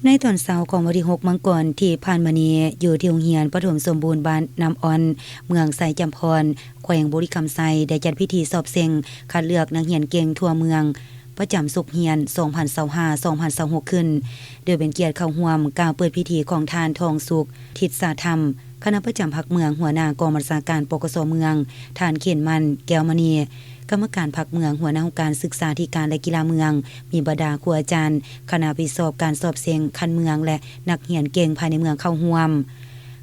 ໃນຕອນເຊົ້າຂອງວັນທີຫົກມັງກອນທີ່ຜ່ານມານີ້, ຢູ່ທີ່ໂຮງຮຽນປະຖົມສົມບູນບ້ານນ້ຳອ່ອນ, ເມືອງໄຊຈຳພອນ, ແຂວງບໍລິຄຳໄຊ ໄດ້ຈັດພິທີສອບເສັງຄັດເລືອກນັກຮຽນເກັ່ງທົ່ວເມືອງ ປະຈຳສົກຮຽນ ສອງພັນຊາວຫ້າ ສອງພັນຊາວຫົກ ຂຶ້ນ, ໂດຍເປັນກຽດເຂົ້າຮ່ວມກ່າວເປີດພິທີຂອງທ່ານ ທອງສຸກ ທິດສາທຳ, ຄະນະປະຈຳພັກເມືອງ, ຫົວໜ້າກອງບັນຊາການ ປກສ ເມືອງ, ທ່ານ ເຂນໝັ້ນ ແກ້ວມະນີ, ກຳມະການພັກເມືອງ, ຫົວໜ້າຫ້ອງການສຶກສາທິການ ແລະ ກິລາເມືອງ, ມີບັນດາຄູອາຈານ, ຄະນະຮັບຜິດຊອບການສອບເສັງຂັ້ນເມືອງ ແລະ ນັກຮຽນເກັ່ງພາຍໃນເມືອງເຂົ້າຮ່ວມ.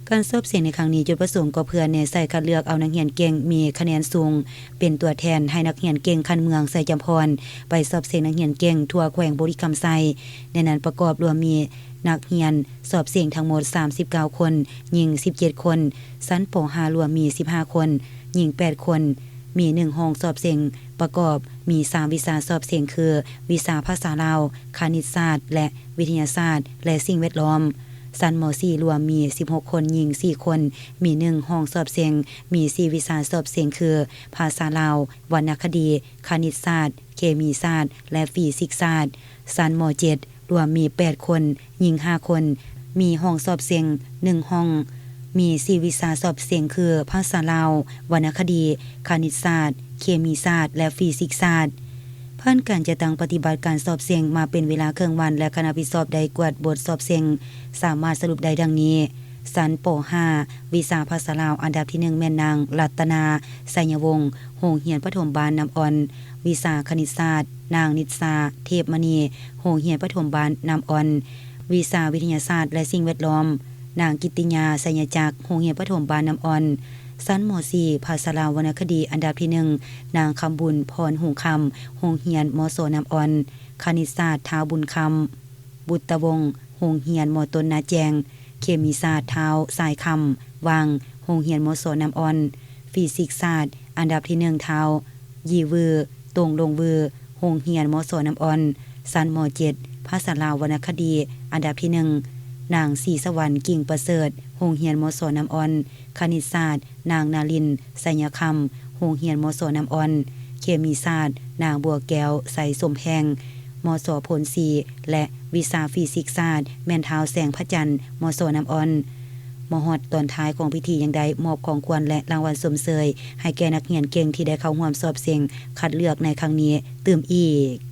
ການສອບເສັງໃນຄັ້ງນີ້ ຈຸດປະສົງກໍເພື່ອແນໃສ່ຄັດເລືອກເອົານັກຮຽນເກັ່ງມີຄະແນນສູງ ເປັນຕົວແທນໃຫ້ນັກຮຽນເກັ່ງຂັ້ນເມືອງໄຊຈຳພອນ ໄປສອບເສັງນັກຮຽນເກັ່ງທົ່ວແຂວງບໍລິຄຳໄຊ. ໃນນັ້ນປະກອບລວມມີນັກຮຽນສອບເສັງທັງໝົດສາມສິບເກົ້າຄົນ, ຍິງສິບເຈັດຄົນ, ຊັ້ນ ປໍຫ້າ ລວມມີສິບຫ້າຄົນ, ຍິງແປດຄົນ, ມີໜຶ່ງຫ້ອງສອບເສັງປະກອບ ມີສາມວິຊາສອບເສັງຄື ວິຊາພາສາລາວ, ຄະນິດສາດ ແລະ ວິທະຍາສາດ ແລະ ສິ່ງແວດລ້ອມ. ຊັ້ນ ມໍສີ່ ລວມມີສິບຫົກຄົນ, ຍິງສີ່ຄົນ, ມີໜຶ່ງຫ້ອງສອບເສັງ, ມີສີ່ວິຊາສອບເສັງຄື ພາສາລາວ, ວັນນະຄະດີ, ຄະນິດສາດ, ເຄມີສາດ ແລະ ຟີຊິກສາດ. ຊັ້ນ ມໍເຈັດ ລວມມີແປດຄົນ, ຍິງຫ້າຄົນ, ມີຫ້ອງສອບເສັງໜຶ່ງຫ້ອງ, ມີສີ່ວິຊາສອບເສັງຄື ພາສາລາວ, ວັນນະຄະດີ, ຄະນິດສາດ, ເຄມີສາດ ແລະ ຟີຊິກສາດ. ຜ່ານການຈັດຕັ້ງປະຕິບັດການສອບເສັງມາເປັນເວລາເຄິ່ງວັນ ແລະ ຄະນະຮັບຜິດຊອບໄດ້ກວດບົດສອບເສັງ ສາມາດສະຫຼຸບໄດ້ດັ່ງນີ້: ຊັ້ນ ປໍຫ້າ ວິຊາພາສາລາວ ອັນດັບທີໜຶ່ງ ແມ່ນນາງ ລັດຕະນາ ໄຊຍະວົງ ໂຮງຮຽນປະຖົມບ້ານນ້ຳອ່ອນ, ວິຊາຄະນິດສາດ ນາງ ນິດສາ ເທບມະນີ ໂຮງຮຽນປະຖົມບ້ານນ້ຳອ່ອນ, ວິຊາວິທະຍາສາດ ແລະ ສິ່ງແວດລ້ອມ ນາງ ກິດຕິຍາ ໄຊຍະຈັກ ໂຮງຮຽນປະຖົມບ້ານນ້ຳອ່ອນ, ຊັ້ນ ມໍສີ່ ພາສາລາວ ວັນນະຄະດີ ອັນດັບທີໜຶ່ງ ນາງ ຄຳບຸນ ພອນຮຸ່ງຄຳ ໂຮງຮຽນ ມສ ນ້ຳອ່ອນ, ຄະນິດສາດ ທ້າວ ບຸນຄຳ ບຸດຕະວົງ ໂຮງຮຽນ ມ.ຕົ້ນ ນາແຈ້ງ, ເຄມີສາດ ທ້າວ ຊາຍຄຳ ຫວ່າງ ໂຮງຮຽນ ມສ ນ້ຳອ່ອນ, ຟີຊິກສາດ ອັນດັບທີໜຶ່ງ ທ້າວ ຢີວື ຕົງລົງວື ໂຮງຮຽນ ມສ ນ້ຳອ່ອນ, ຊັ້ນ ມ.ເຈັດ ພາສາລາວ ວັນນະຄະດີ ອັນດັບທີໜຶ່ງ ນາງ ສີສະຫວັນ ກິ່ງປະເສີດ ໂຮງຮຽນ ມສ ນ້ຳອ່ອນ, ຄະນິດສາດ ນາງ ນາລິນ ໄຊຍະຄຳ ໂຮງຮຽນ ມສ ນ້ຳອ່ອນ, ເຄມີສາດ ນາງ ບົວແກ້ວ ໄຊສົມແພງ ມສ ໂພນສີ ແລະ ວິຊາຟີຊິກສາດ ແມ່ນທ້າວ ແສງພະຈັນ ມສ ນ້ຳອ່ອນ. ມາຮອດຕອນທ້າຍຂອງພິທີ ຍັງໄດ້ມອບຂອງຂວັນ ແລະ ລາງວັນຊົມເຊີຍໃຫ້ແກ່ນັກຮຽນເກັ່ງທີ່ໄດ້ເຂົ້າຮ່ວມສອບເສັງຄັດເລືອກໃນຄັ້ງນີ້ຕື່ມອີກ.